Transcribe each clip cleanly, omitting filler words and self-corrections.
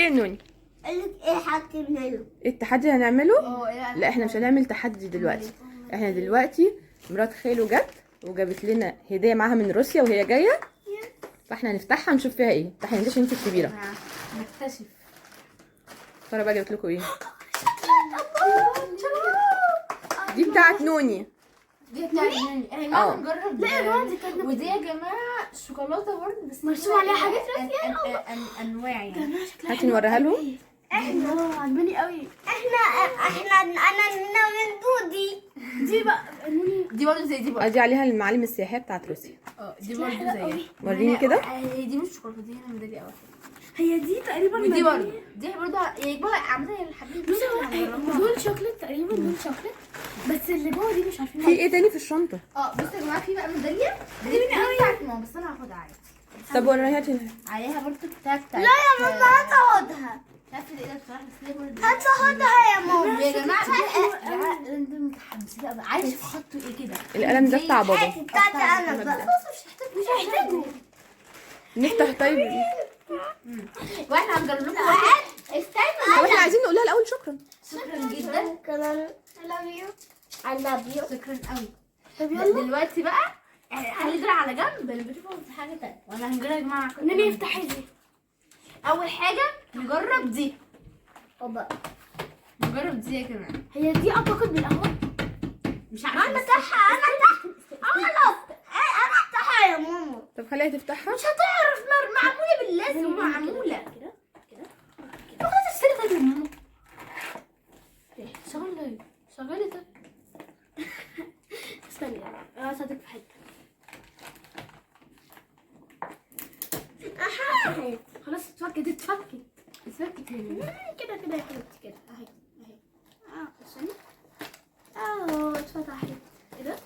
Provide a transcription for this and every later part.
يا نوني. قال لك ايه حاجتي منه؟ ايه التحدي اللي هنعمله؟ اه. لا احنا مش هنعمل تحدي دلوقتي. احنا دلوقتي مرات خاله جت وجابت لنا هديه معاها من روسيا وهي جاية، فاحنا هنفتحها نشوف فيها ايه. افتحي انت عشان انت الكبيرة. نكتشف. ترى بقى جابت لكم ايه؟ دي بتاعت نوني. دي بتاعت نوني. احنا يا جماعة اه. نجرب. لا يا جماعة دي كانت ودي يا جماعة شوكولاتة برضه بس مرسوم عليها حاجات روسيا انواع يعني. هاتي نوريها لهم. احنا عجباني قوي. احنا انا من دودي. دي بقى نوني. دي برضه زي دي برضه. ادي عليها المعالم السياحية بتاعت روسيا. اه دي برضه زي. وريني كده. هي دي مش شوكولاتة، دي هنا ميدالية قوي. هي دي تقريبا ودي برضه، دي برضه يعني بقى عامله الحاجات دي. بصي هو دول شوكليت تقريبا، دول شوكليت بس اللي جوه دي مش عارفين. في ايه تاني في الشنطة؟ اه بصوا يا جماعة في بقى ميدالية دي بتاعت ماما بس انا هاخدها عادي. طب وريها لي. عليها برضه بتاعت. لا يا ماما هتاخدها. مش عارفه ايه ده بصراحة، بس هي برضه هتاخدها يا ماما. يا جماعة بقى انتوا متحمسين قوي. عايز اشوف خطه ايه كده. القلم ده بتاع بابا. هاتي بتاعتي انا بقى. مش هحتاجه. نفتح طيب. واحنا هنجرب لكم واحد. استنى. طب احنا عايزين نقولها الاول شكرا. شكرا جدا. شكرا. I love you. I love you. شكرا قوي. طب يلا دلوقتي بقى خلي دول على جنب اللي بشوفهم في حاجة تانية، وانا هنجرب يا جماعة. نوني افتحي دي. اول حاجة نجرب دي. بابا نجرب دي يا جماعة. هي دي اعتقد بالقهوة. مش عارفه. انا افتحها. انا انا افتحها يا ماما. طب خليها تفتحها. مش هتعرف. معمولة باللزق ومعموله كده كده كده. خلاص السر ده يا ماما. شغلي شغلي ده. استني انا هساعدك في حتة. اها خلاص اتفكت اتفكت اتفكت هنا كده كده يا حبيبتي كده اهي اهي. استني. اه اتفتحت. ايه ده؟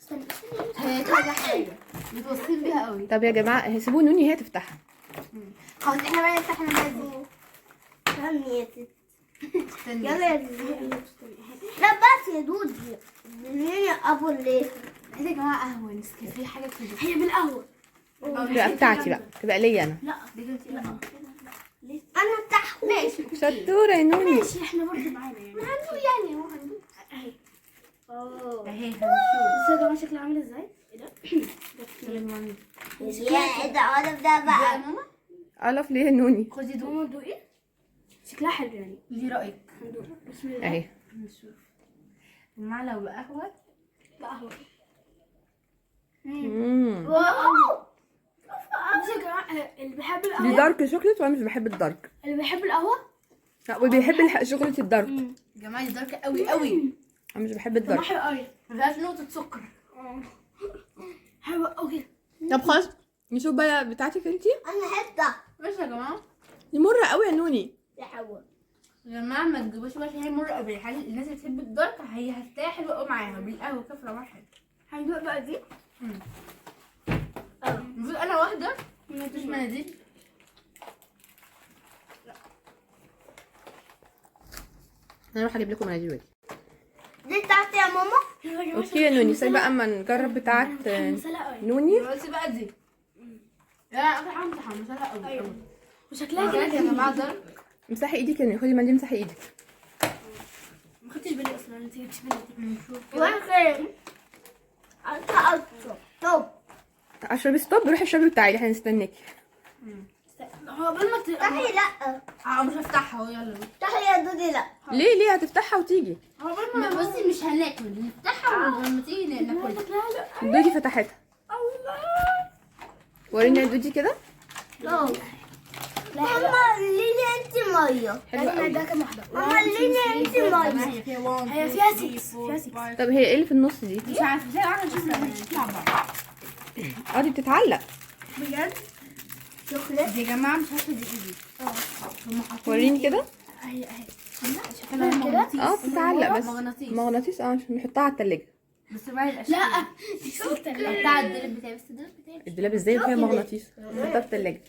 استني استني. هي كده حلوة متوصين بيها قوي. طب يا جماعة سيبوا نوني هي تفتحها. خلاص احنا بقى نفتح المناديل. استني يا ست. استني. يلا يا دودي. لا بس يا دودي. اديني ابو الليل. عايزه يا جماعة قهوة نسكافيه حاجة كده. هي بالقهوة. تبقى بتاعتي بقى، تبقى ليا انا. لا لا انا افتحه. ماشي. شطوره يا نوني. ماشي احنا برضه معانا يعني. هندوق يعني هو هندوق اهي. اه اهي. بصوا يا جماعة شكلها عامل ازاي. ايه ده؟ يا ايه ده؟ انا ده يا بقى. ماما الف ليه يا نوني. خدي دوق. ماما دوقي. شكلها حلو يعني. دي رايك. هندوق. بسم الله. اهي. نشوف يا جماعة لو بقهوه. بقهوه. wow. بصوا يا جماعة اللي بيحب دي القهوة. dark chocolate وانا مش بحب ال dark. اللي بيحب القهوة. لا وبيحب شوكولاتة ال dark. يا جماعة دي dark قوي قوي. انا مش بحب طعمها ال dark. حلو قوي. ما فيهاش نقطة سكر. حلو قوي. طب خلاص نشوف بقى بتاعتك انتي. انا حتة. بس يا جماعة دي مرة قوي يا نوني. يا حوا. يا جماعة ما تجيبوش بقى عشان هي مرة قوي. الناس اللي بتحب ال dark هي هتلاقيها حلوة قوي معاها بالقهوة كده طعمها حلو. هندوق بقى دي. المفروض انا واحدة مش مناديل. انا اروح اجيب لكم مناديل واجي. دي بتاعتي يا ماما. okay يا نوني. سيب بقى اما نجرب بتاعت متحمسة قوي. نوني. دلوقتي بقى دي. لا اكتر حاجة متحمسة لها قوي. ايوه وشكلها كده كده يا جماعة dark. امسحي ايدك يا نوني. خدي منديل امسحي ايدك. ما خدتش بالي اصلا. انت جبتي بالي دي. نشوف كده. وين؟ انت اطلب. طب اشربي stop. روحي اشربي وتعالي احنا هنستناكي. هو قبل ما افتحي. لا اه مش هفتحها اهو. يلا افتحي يا دودي. لا ليه ليه هتفتحها وتيجي؟ هو قبل ما بصي مش هناكل، نفتحها ولما تيجي ناكلها. شكلها حلو. دودي فتحتها. الله. وريني يا دودي كده. لا ماما ليني انت مية. حلوة قوي. ده كام واحدة؟ ماما ليني انت مية. هي فيها 6. فيها 6. طب هي ايه اللي في النص دي؟ مش عارفه مش عارفه نشوف لما نطلع بعض. اه دي بتتعلق. بجد؟ شوكليت. دي يا جماعة مش عارفه دي ايه دي. هم حاطين وريني كده. اهي اهي. شكلها مغناطيس. اه بتتعلق بس. مغناطيس. مغناطيس. اه عشان نحطها على التلاجة. بس معايا الاشكال. لا دي بتاع الدولاب بتاعي بس الدولاب بتاعي. الدولاب ازاي فيها مغناطيس؟ نحطها في التلاجة.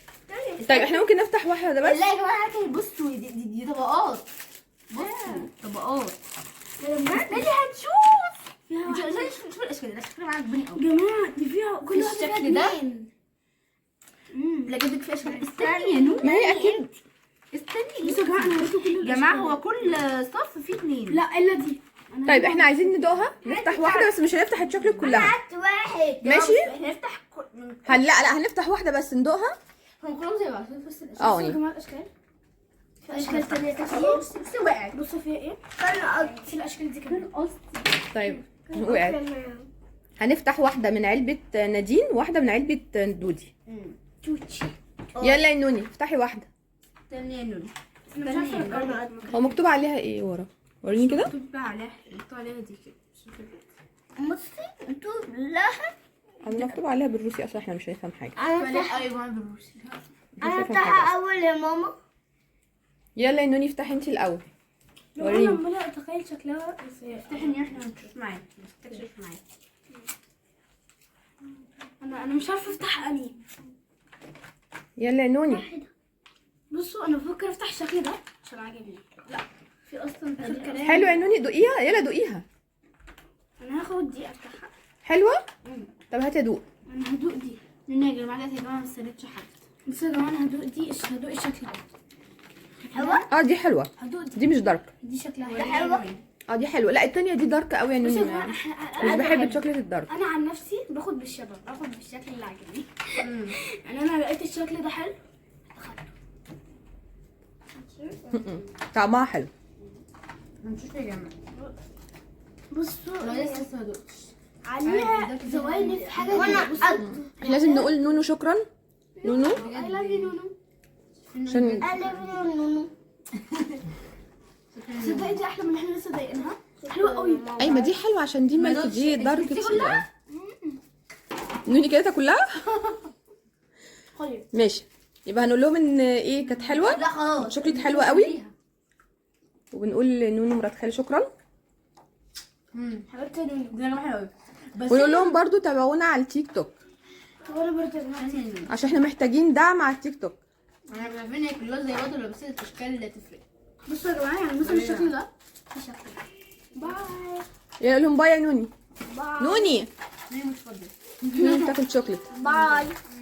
طيب احنا ممكن نفتح واحدة بس. لا يا جماعة هاتي بصوا دي طبقات. بصوا طبقات. استني هنشوف. انت شوف الاشكال ده شكله عاجبني قوي. جماعة دي فيها كل واحدة فيها الشكل ده؟ اتنين. لا جدك في اشكال. استني يا نور. ما هي اكيد استني يا جماعة هو كل صف فيه 2. لا الا دي. طيب احنا عايزين ندوقها، نفتح واحدة بس مش هنفتح الشوكليت كلها. هات واحد. ماشي؟ هنفتح كل لا لا هنفتح واحدة بس ندوقها. هم كلهم زي بعض بس الاشكال. اه بصوا يا يعني. جماعة الاشكال، في اشكال تانية كتير. بس وقعت. بصوا فيها ايه؟ في الاشكال دي كمان. طيب وقعت. هنفتح واحدة من علبة نادين وواحدة من علبة دودي. توتشي. يلا يا نوني افتحي واحدة. استني يا نوني. انا مش عارفه. هو مكتوب عليها ايه ورا؟ وريني كده. مكتوب عليها، مكتوب عليها دي كده. بصي انتوا لها. انا مكتوب عليها بالروسي اصلا، احنا مش هنفهم حاجة. انا افتح، ايوه بالروسي. مش انا هنفهم حاجة افتحها أصلاً. اول يا ماما. يلا يا نوني افتحي انت الاول. انا وريني. عماله اتخيل شكلها ازاي. افتحي ان احنا هنشوف معاك، نستكشف معاك. انا مش عارفه افتح انهي. يلا يا نوني. بصوا انا بفكر افتح الشكل ده عشان عاجبني. لا في اصلا كلام. حلوة يا نوني، دوقيها. يلا دوقيها. انا هاخد دي افتحها. حلوة؟ طب هاتي ادوق. انا هدوق دي. نوني يا جماعة، ده يا جماعة ما استنيتش حد. بصوا يا جماعة انا هدوق دي، هدوق الشكل ده. حلوة. دي حلوة. هدوق دي. دي مش dark. دي شكلها حلو. حلوة. دي حلوة. لا التانية دي dark قوي يا بصوا يا نوني. جماعة مش بحب الشوكليت ال dark. انا عن نفسي باخد بالشبه، باخد بالشكل اللي عاجبني. يعني انا لقيت الشكل ده حلو اخدته. طعمها حلو. هنشوف يا جماعة. بصوا انا لسه ما دقتش. عليها زوايد حاجة وانا كده. بصوا احنا لازم نقول نونو شكرا نونو I love you نونو. عشان انا نونو. صدقي دي احلى من اللي احنا لسه ضايقينها. حلوة قوي. اي ما دي حلوة عشان دي milk، دي dark كتير. نوني كده تاكلها. طيب ماشي، يبقى هنقول لهم ان ايه كانت حلوة. لا خلاص شوكليت حلوة قوي. وبنقول لنونو مرات خالي شكرا. حبيبتي يا نونو. دي يا جماعة حلوة قوي. بس ونقول لهم برضو تابعونا على التيك توك. طب انا برضه يا جماعة عشان احنا محتاجين دعم على التيك توك. انا عارفين هي كلها زي بعض ولا بس الاشكال اللي تفرق. بصوا يا جماعة يعني مثلا الشكل ده الشكل ده. bye. يلا لهم bye يا نوني. bye. نوني نوني مش فاضية. نوني بتاكل شوكليت. bye.